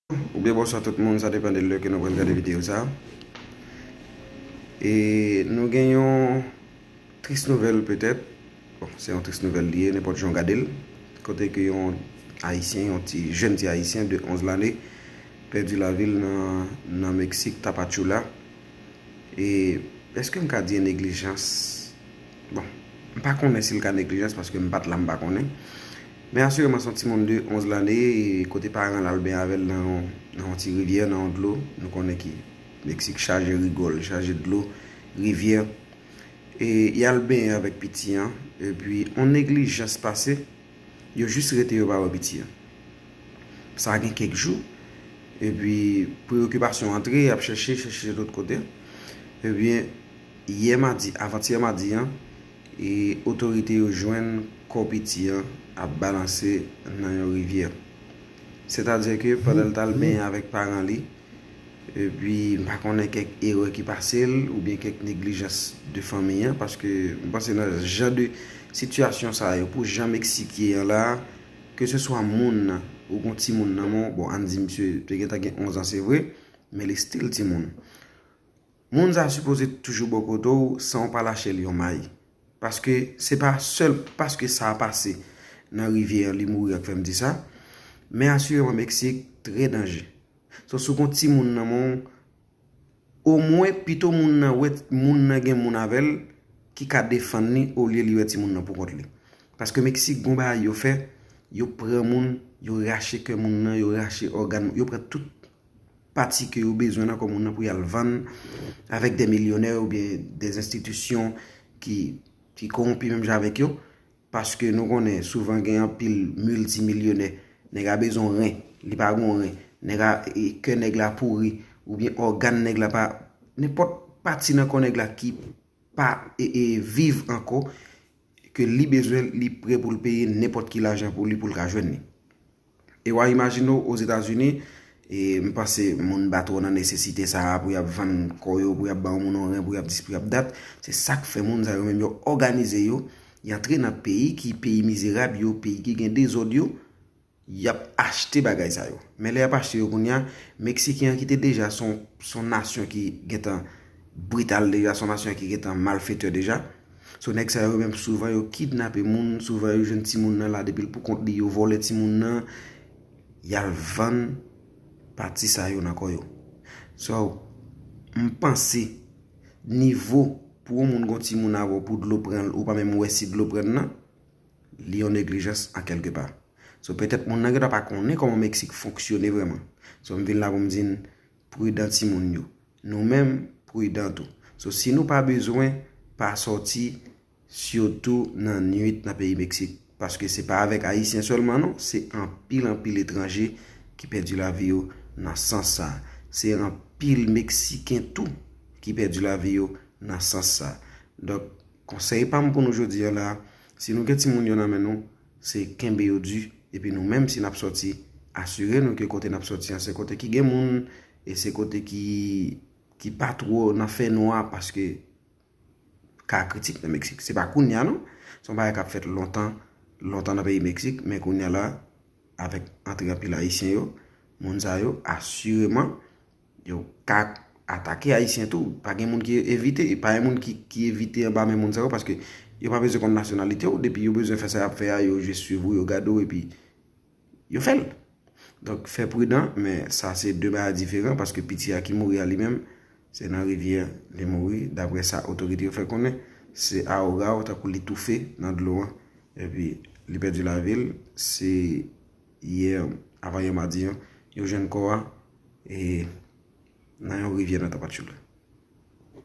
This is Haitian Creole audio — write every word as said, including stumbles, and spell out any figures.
Oubyen bonswa tout moun, sa depann de lè ke nou pral gade videyo sa. E nou gen yon tris nouvèl petèt. Bon, se yon tris nouvèl li ye, nenpòt jan w gade l. Kote ke yon Ayisyen, yon ti, jèn ti Ayisyen de onz lane, pèdi lavi l nan, nan Meksik, Tapachula. E èske m ka di neglijans? Bon, m pa konnen si l ka neglijans paske m pa t la, m pa konnen. Men asireman, se yon timoun de onz lane, e kote paran l al benyen avè l nan yon, nan yon ti rivyè, nan yon dlo. Nou konnen ki Meksik chaje rigòl, chaje dlo, rivyè. E y al benyen avèk piti an, epi yon neglijans pase, yo jis rete yo pa wè piti an. Sa gen kèk jou, epi preyokipasyon antre, y ap chèche, chèche lòt kote. Ebyen, yè madi, avantyè madi an, e otorite yo jwenn kò piti an ap balanse nan yon rivyè. Sètadi ke pandan l t al benyen avèk paran li, epi m pa konnen kèk erè ki pase l oubyen kèk neglijans de fanmi an, paske m panse nan jan de sitiyasyon sa yo, pou jan Meksik ye an la, keseswa moun nan, ou gon timoun nan men w, bon, ann di misye te gentan gen onz an, se vre, men li still timoun. Moun sa sipoze toujou bò kote w san w pa lache l yon may. Paske se pa sèl paske sa a pase nan rivyè an li mouri an k fè m di sa, men asireman Meksik trè danje. So, si w gon timoun nan men w, omwen pito moun nan wè moun nan gen moun avè l ki ka defann li olye li wè timoun nan pou kont li. Paske Meksik gon bagay yo fè, yo pran moun, yo rache kè moun nan, yo rache ògàn, yo pran tout pati ke yo bezwen nan kò moun nan pou y al vann avèk de milyonè oubyen de enstitisyon ki, ki kowonpi menm jan avèk yo. Paske nou konnen souvan gen anpil miltimilyonè. Nèg la bezwen ren, li pa gon ren. Nèg la, e, kè nèg la pouri, oubyen ògàn nèg la pa, nenpòt pati nan kò nèg la ki pa, e, e, viv ankò, ke li bezwen, li prè pou l peye nenpòt ki lajan pou li, pou l ka jwenn li. E w a imajine w, Ozetazini, e m panse moun pa twò nan nesesite sa a pou y ap vann kò yo, pou y ap ba yon moun yon ren, pou y ap dis, pou y ap dat. Se sa k fè moun sa yo menm yo òganize yo, y antre nan peyi ki peyi mizerab yo, peyi ki gen dezòd yo, y ap achte bagay sa yo. Men lè y ap achte yo kounye a, Meksiken an ki te deja se yon, se yon nasyon ki gentan brital deja, se yon nasyon ki gentan malfetè deja. So nèg sa yo menm souvan yo kidnape moun, souvan yo jwenn timoun nan la depi l pou kont li, yo vòlè timoun nan, y al vann pati sa yo nan kò yo. So, m panse nivo pou yon moun gon timoun avè w pou dlo pran l, ou pa menm wè si dlo pran l nan, li yon neglijans an kèlke pa. So, petèt moun nan gentan pa konnen kòman Meksik fonksyone vrèman. So, m vin la pou m di n, pridan timoun yo. Nou menm, pridan tou. So, si nou pa bezwen, pa sòti, sitou nan nwit nan peyi Meksik. Paske se pa avèk Ayisyen sèlman non, se anpil, anpil etranje ki pèdi lavi yo nan sans sa. Se anpil Meksiken tou ki pèdi lavi yo nan sans sa. Donk, konsèy pa m pou nou jodi a la, si nou gen timoun yo nan men nou, se kenbe yo di, epi nou menm, si n ap sòti, asire nou ke kote n ap sòti an, se kote ki gen moun, e se kote ki, ki pa twò nan fènwa, paske ka kritik nan Meksik. Se pa kounye a non. Se yon bagay k ap fèt lontan, lontan nan peyi Meksik, men kounye a la, avèk antre anpil Ayisyen yo, moun sa yo, asireman, yo ka atake Ayisyen tou. Pa gen moun ki evite, pa gen moun ki, ki evite anba men moun sa yo, paske yo pa bezwen konn nasyonalite w, depi yo bezwen fè sa y ap fè a, yo jis swiv ou, yo gade w, epi yo fè l. Donk, fè pridan, men sa se de bagay diferan, paske piti a ki mouri a li menm, se nan rivyè li mouri, daprè sa otorite yo fè konnen, se ahoga w, tankou li toufe nan dlo an, epi li pèdi lavi l, se yè, avanyè madi an, yo jwenn kò a, e, nan yon rivyè nan Tapachula.